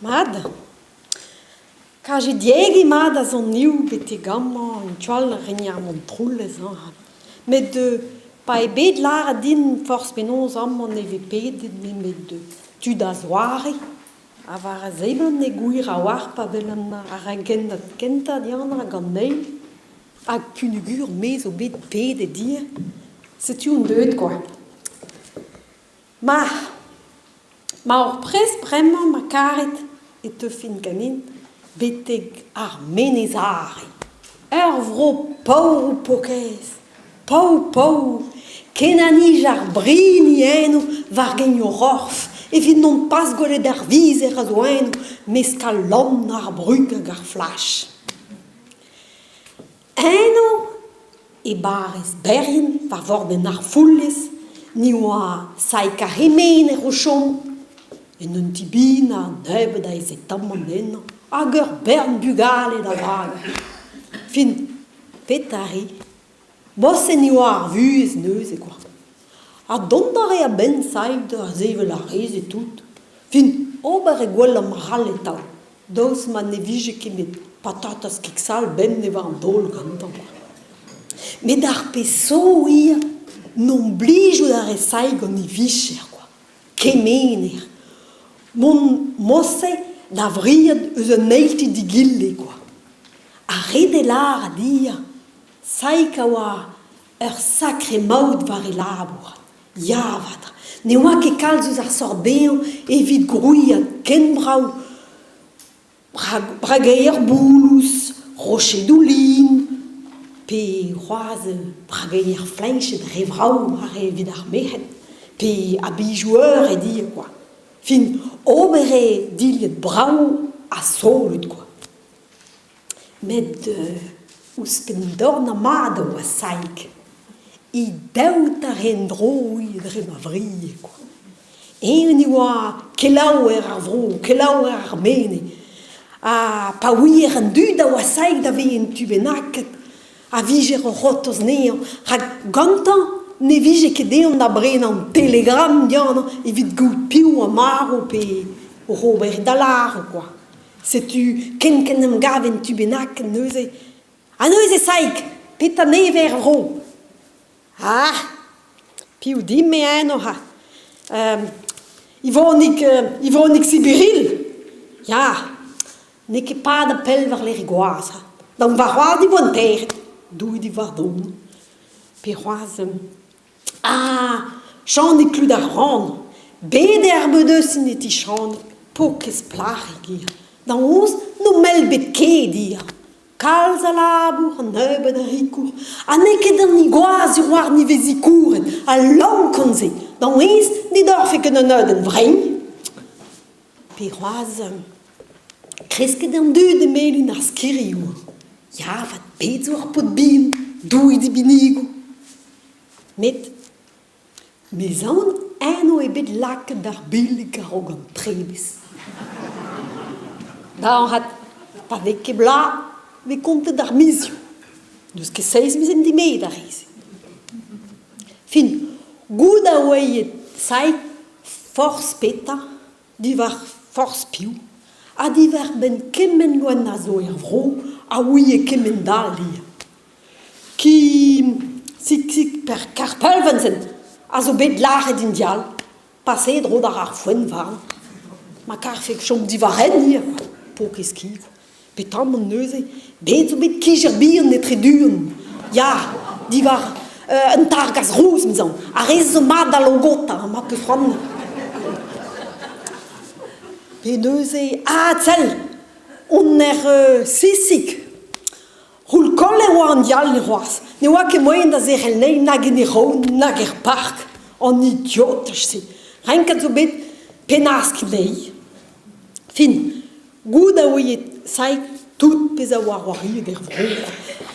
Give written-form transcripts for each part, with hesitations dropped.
Mat. Kajet diegi mat a zon-niv betek amañ en tu all ren ar Montroulez hañ. Met pa eo bet lâret din forzh penaos amañ ne vez pedet nemet tud a-zoare ha war a seblant eo gwir a-walc'h pa welan ar renkennad kentañ dianañ hag an eil hag peogwir me zo bet pedet ivez setu on deuet kwa. Ma, ma oc'h prest bremañ ma karit e teufen ganin betek ar Menez Are. Ur vro paour paourkaezh, paour-paour, ken a nij ar brini eno war gein o c'horf evit non pas gwelet ar vizer a zo eno mesk al lann, ar brug hag ar flach. Eno, e barrez Berrien, war vordenn ar Foulez, ni oa Saik ar C'hemener o chom, en un ti bihan ha nebeut aezetamant ennañ, hag ur bern bugale da vagañ. Fin, petra 'ri ? Morse ne oa ar vuhez neuze kwa. Ha dont a rae a-benn Saig da sevel ar re-se tout. Fin, ober e gwellañ ma c'halle atav. Daoust ma ne vije ket met patatez kig-sall bemdez war an daol gantañ. Met ar pezh zo ivez, n'omp blijout a rae Saig gant e vicher kwa, kemener. Mont morse da wriat eus un eil ti d'egile kwa. Ha ret eo lâret ivez, Saig a oa ur sakre maout war e labour. Ya avat, ne oa ket kalz eus ar sort dezhañ evit gwriat ken brav brageier boulouz, rochedoù lin, pe c'hoazh brageier fleñchet re vrav aze evit ar merc'hed, pe abijoù eured ivez kwa. Fin, ober eo dilhad brav ha solut kwa. Met ouzhpenn dornañ mat a oa Saig. He daout a rae en-dro dre ma wrie kwa. Eñ e oa kelaouer ar vro, kelaouer ar mene. Ha pa ouier an dud a oa Saig da vezañ un tu bennaket a vije o c'hortoz anezhañ rak gantañ ne vije ket dezhañ da brenañ an telegram dezhañ evit goût piv oa marv pe oc'h ober dalc'h kwa. Setu ken-ken em gav en tu bennak neuze. Ha neuze, Saig, petra nevez er vro? Ah, piv din-me eno ha Ivonig, Ivonig Sibiril Ya, n'eo ket pad ha pell war-lerc'h gwazh. D'am warc'hoazh e vo an teir, Doue diwar-don. Pe c'hoazh Ah, Chanig Klud ar Vran, bet eo ar beudeusin e ti Chanig, paourkaezh plac'hig eo. Da noz n'o mell bet ket eo. Kalz a labour, an nebeud a rikour. Ha n'eo ket an gwaz war ni vez zikouret, al laonkon-se. Da noz ne dorfe ket an neudenn vrein. Pe c'hoazh, kresket an dud e melin ar skirioù. Ya 'vat, bet zo ar paotr bihan, Doue d'e binnigoù. Met 'meus aon eñ eo bet lakaet ar billig a-raok an trebez. Da avat, pa vez ket bloaz 'vez kontet ar mizioù. N'eus ket seizh miz en dimet ar re-se. Fin, goût a oa Saig forzh petra diwar forzh piv ha diwar-benn kement loen a zo er vro a ouie kemend-all ivez. Ki sik per Karpelvensen a zo bet lâret din dial, paseet dro d'ar ar foenn warn. Ma karfe chom diwar-henn ivez kwa, paourkaezh ki kwa. Petamant neuze, bet zo bet kijer bihan etre du-hont. Ya, diwar un targazh rouz, 'mezañ. Ar re zo mat da logotañ, ma 'peus c'hoant. Pe neuze, ah, sell, on er Sisig. Roul-koll e oa an dial c'hoazh. Ne oa ket moaien da zerc'hel anezhi nag en e raok nag er park. An idiotaj-se. Renket zo bet pennask anezhi. Fin, goût a ouie Saig tout pezh a oa c'hoariet er vro.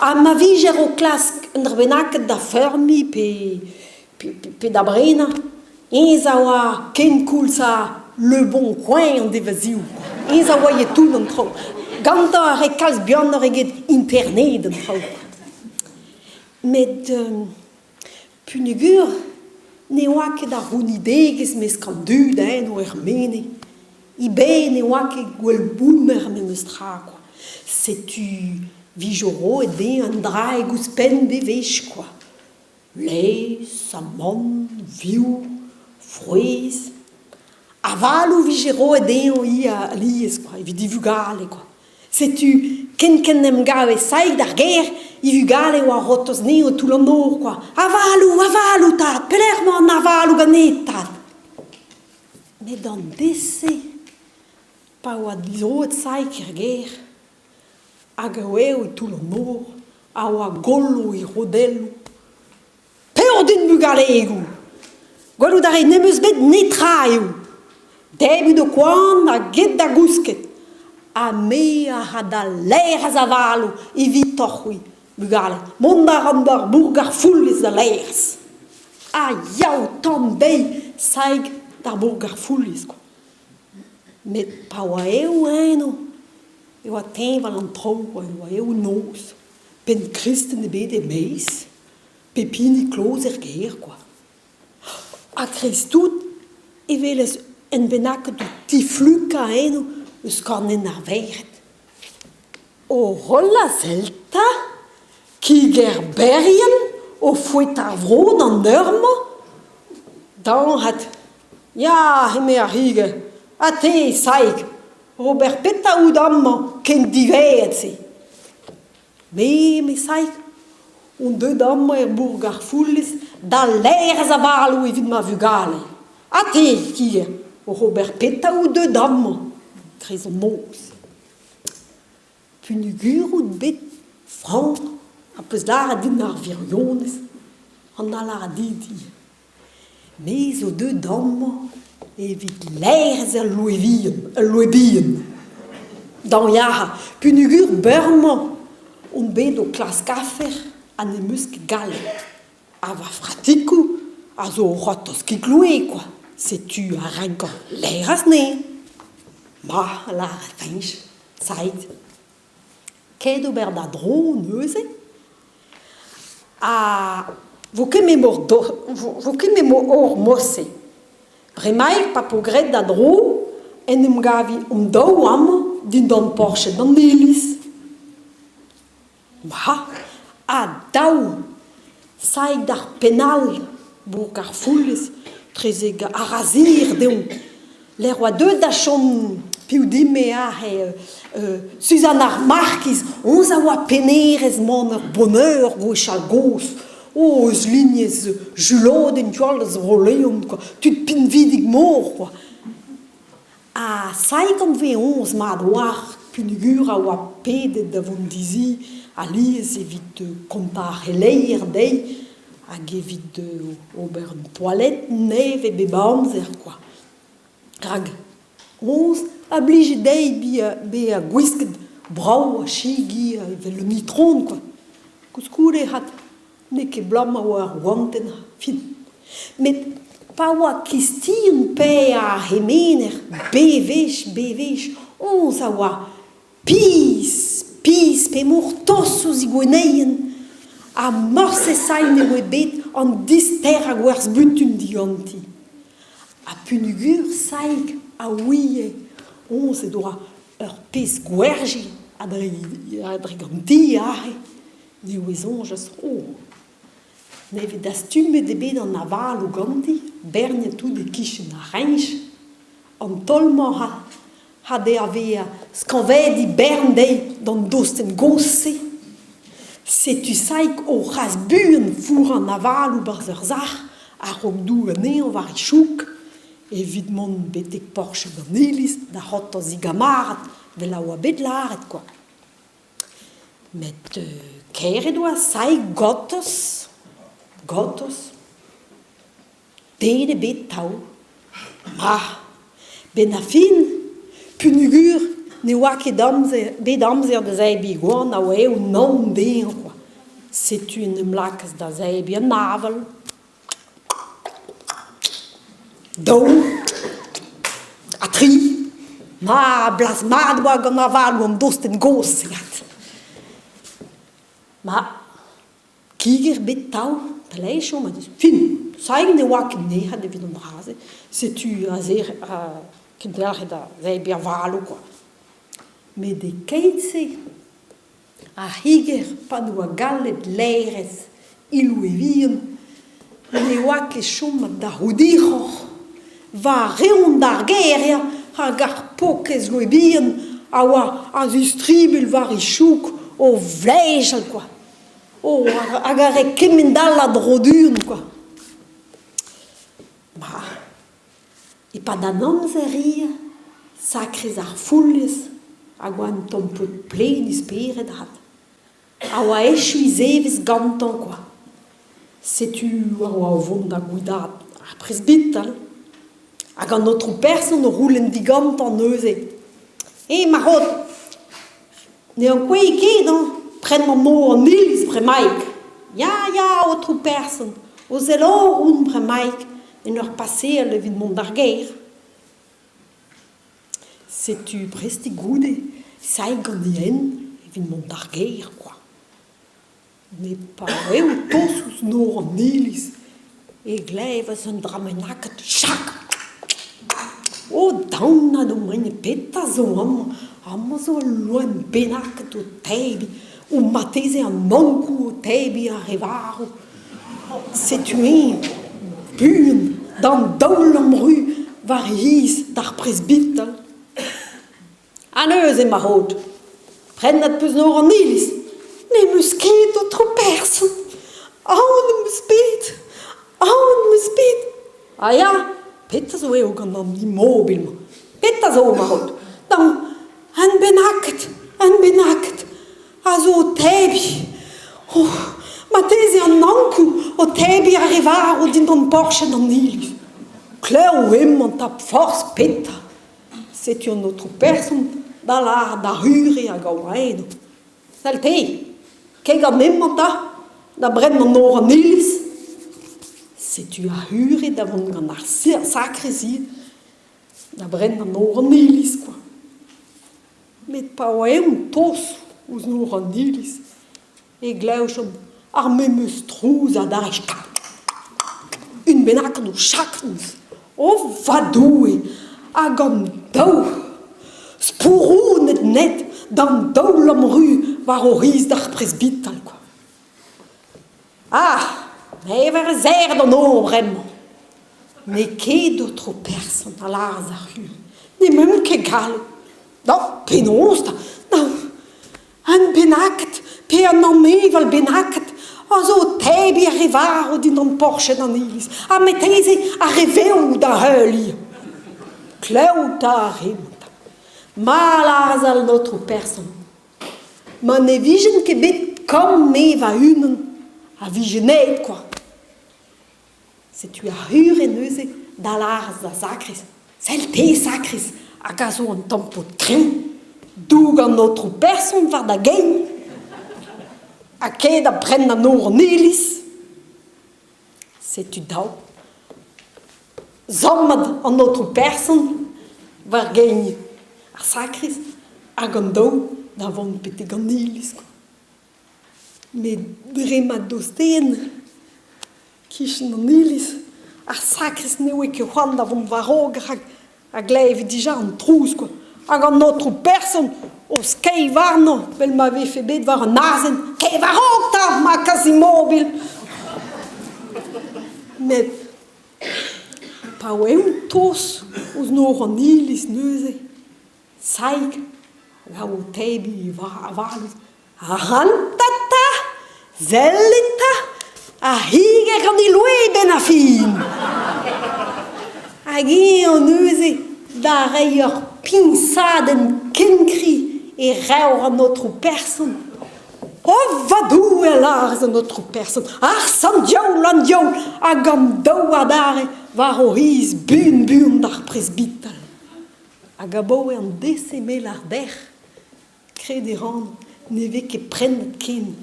Ha ma vijer o klask un dra bennaket da feurmiñ pe, pe, pe da brenañ, eñ a oa kenkoulz ha Le Bon Coin an devezhioù. Eñ a oa tout an traoù. Gantañ a rae kalz buanoc'h eget internet an traoù. Met peogwir ne oa ket ar c'hounidegezh mesk an dud eno er menez. E benn ne oa ket gwell bounner memes tra kwa. Setu 'vije roet dezhañ un draig ouzhpenn bewech kwa. Laezh, amann, vioù, frouezh. Avaloù 'vije roet dezhañ ivez alies kwa, evit e vugale kwa. Setu kenkent 'n em gave Saig d'ar gêr, e vugale oa 'rotoz 'nezhi o toull an nor kwa. Avaloù, avaloù tad, pelec'h 'mañ an avaloù ganit tad? Met an deiz-se, pa oa dizroet Saig er gêr, hag a oa e toull an nor, a oa gollo e rodelloù. Peoc'h din bugalegoù! Gwelout a rit n'em eus bet netra eo. Debrit ho koan ha get da gousket. Ha me a ra da laerezh avaloù evitoc'h-c'hwi, bugale. Mont a ran d'ar bourk ar Foulez da laerezh. Ha yaou tamm dezhi, Saig, d'ar bourk ar Foulez, kwa. Met pa oa eo eno e oa teñval an traoù, e oa eo noz. Penn kristen ebet e-maez. Pep hini kloz er gêr kwa. Ha kreiz-tout e welez un bennaket o tiflukañ eno eus kornenn ar vered. O rollañ sell 'ta, kiger Berrien o foetañ ar vro d'an eur-mañ. Dañc'hat, ya, eme ar c'higer, ha te, Saig, ober petra out amañ ken diwezhat-se? Me, eme Saig, on deuet amañ er bourk ar Foulez da laerezh avaloù evit ma vugale. Ha te, kiger, oc'h ober petra out deuet amañ e-kreiz an noz? Peogwir out bet frank ha 'peus lâret din ar wirionez, an a lâr dit ivez. Me zo deuet amañ evit laerezh ul loe vihan, ul loe bihan. Dañ ya, peogwir bremañ on bet o klask afer ha n'em eus ket gallet. Ha va fratikoù a zo o c'hortoz kig loe kwa. Setu a renkan laerezh anezhañ. Ma, a lâre Fañch, Saig. Ket ober da dro neuze ha vo ket memor vo ket memor hor morse. Bremaik pa po graet da dro en em gavi hon-daou amañ dindan porched an iliz. Ma, ha daou Sailh d'ar penn all, bourk ar Foulez, 'trezek ar Razir deomp. Lec'h oa deuet da chom piv din-me aze Suzanne ar Markiz, honnezh a oa pennhêrez maner Bonheur gwechall-gozh. Oh, eus lignez Julodenn tu all da Vro-Leon kwa, tud pinvidik-mor kwa. Ha Saig anvez honnezh mat 'oar peogwir a oa pedet da vont dezhi alies evit kontañ ar c'heleier dezhi hag evit ober un toalet nevez bep amzer kwa. Rak honnezh a blije dezhi bezañ gwisket brav ha chigi evel un itron kwa. Koulskoude 'vat N'eo ket 'blam a oa ur goantenn fin. Met pa oa kistion paeañ ar c'hemener bewech, bewech, honnezh a oa pizh, pizh p'emaour tost ouzh he gwenneien ha morse sailh ne oa bet an disterañ gwerzh-butun diganti. Ha peogwir Saig a ouie honnezh he doa ur pezh gwerje a-drek an ti aze. Ne ouezoñjas oh nevez dastumet eo bet an avaloù ganti, berniet tout e-kichen ar reñch. An taol-mañ ha dezhañ vezañ skañvaet he bern dezhi d'an dostenn gozh-se. Setu Saig o c'has buan fourrañ an avaloù 'barzh ur sac'h a-raok doug anezhañ war e chouk evit mont betek porched an iliz da c'hortoz e gamarad 'vel a oa bet lâret kwa. Met kaer he doa Saig gortoz, gortoz, den ebet tav. Ma, 'benn ar fin, peogwir ne oa ket amzer bet amzer da zebriñ goan a oa eo naon dezhañ kwa. Setu en em lakaas da zebriñ an aval. Daou ha tri. Ma, blaz mat oa gant avaloù an dostenn gozh avat. Ma, kiger bet tav, pelec'h e chom? Fin, Saig ne oa ket nec'het evit an dra-se. Setu aze Kendelc'het da zebriñ avaloù kwa. Met e-keit-se ar c'higer pa 'doa gallet laerezh Iloù e vihan ne oa ket chomet da c'hoût hiroc'h. War-eeun d'ar gêr eo rak ar paourkaezh Louis bihan a oa a-zistribilh war e choug o vlejal kwa. Oh, hag a rae kement-all a dro du-hont kwa. Ma, e-pad an amzer ivez, sakrez ar foulez hag oa un tamm paotr plaen e spered avat. A oa echu e zevezh gantañ kwa. Setu a oa o vont da gouidaat ar presbital. Hag an aotrou person o c'houlenn digantañ neuze. Eh ma c'hod, ne ankouae ket hañ, prenn nor an iliz bremaik. Ya, ya, aotrou person, o selaou on bremaik en ur paseal evit mont d'ar gêr. Setu prestik goude, sailh gant e hent evit mont d'ar gêr kwa. Met pa eo tost ouzh nor an iliz e glevas un dra bennaket chak! O daonet on petra zo amañ? Amañ zo ul loen bennaket o tebriñ, o marteze an Ankou o tebriñ ar re varv. Setu-eñ buan d'an daol-lamm ru war e hiz d'ar presbital. Ha neuze, ma c'haot, prennet 'peus nor an iliz? N'em eus ket, aotrou person. Aon am eus bet, aon am eus bet. Ah ya, petra zo eo gant an imobil-mañ? Petra zo, ma c'haot? Daou, un bennaket, un bennaket a zo o tebriñ. Oh, marteze an Ankou o tebriñ ar re varv dindan porched an iliz. Klev emañ 'ta forzh petra. Setu an aotrou person da lâret d'ar c'hure hag a oa eno. Sell te, ket gant hemañ 'ta, da brennañ nor an iliz. Setu ar c'hure da vont gant ar sakre-se da brennañ nor an iliz kwa. Met pa oa eñ tost ouzh nor an iliz e glevjont ar memes trouz adarre un bennak o chaknoz. O va Doue! Hag an daou spouronet net d'an daou-lamm ru war o c'hiz d'ar presbital kwa. Ah! Me 'ver serret an nor bremañ. N'eo ket aotrou person a lâras ar c'hur. N'emaomp ket gallet. Non, penaos 'ta? Non, un bennaket pe un aneval bennaket a zo o tebriñ ar re varv dindan porched an iliz ha marteze ar re vev da heul ivez. Klev 'ta ar re-mañ 'ta. Ma lâras an aotrou person. Ma ne vijen ket bet kamm me va-unan a vijen aet kwa. Setu ar c'hure neuze da lâret da sakrist, Sell te, sakrist, hag a zo un tamm paotr kreñv, doug an aotrou person war da gein, ha kae da brennañ nor an iliz. Setu dav sammat an aotrou person war gein ar sakrist hag an daou da vont betek an iliz. Met dre ma dosteen 'kichen an iliz, ar sakrist ne oe ket c'hoant da vont war-raok rak a gleve dija an trouz kwa. Hag an aotrou person o skeiñ warnañ 'vel ma vefe bet war an azen, "Kae war-raok 'ta, ma Kazimobil!" Met pa oa tost ouzh nor an iliz neuze, Saig a oa o tebriñ e avaloù. Ac'hanta 'ta, sellit 'ta, ar c'higer gant e loebenn ar fin. Hag eñ neuze da reiñ ur piñsadenn ken kri e revr an aotrou person. O va Doue, a lâras an aotrou person, ar sant diaoul, an diaoul, hag an daou adarre war o c'hiz buan-buan d'ar presbital. Hag abaoe an deiz-se me 'lâr dec'h, krediñ 'ran ne vez ket prenet ken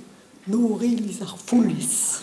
nor iliz ar Foulez.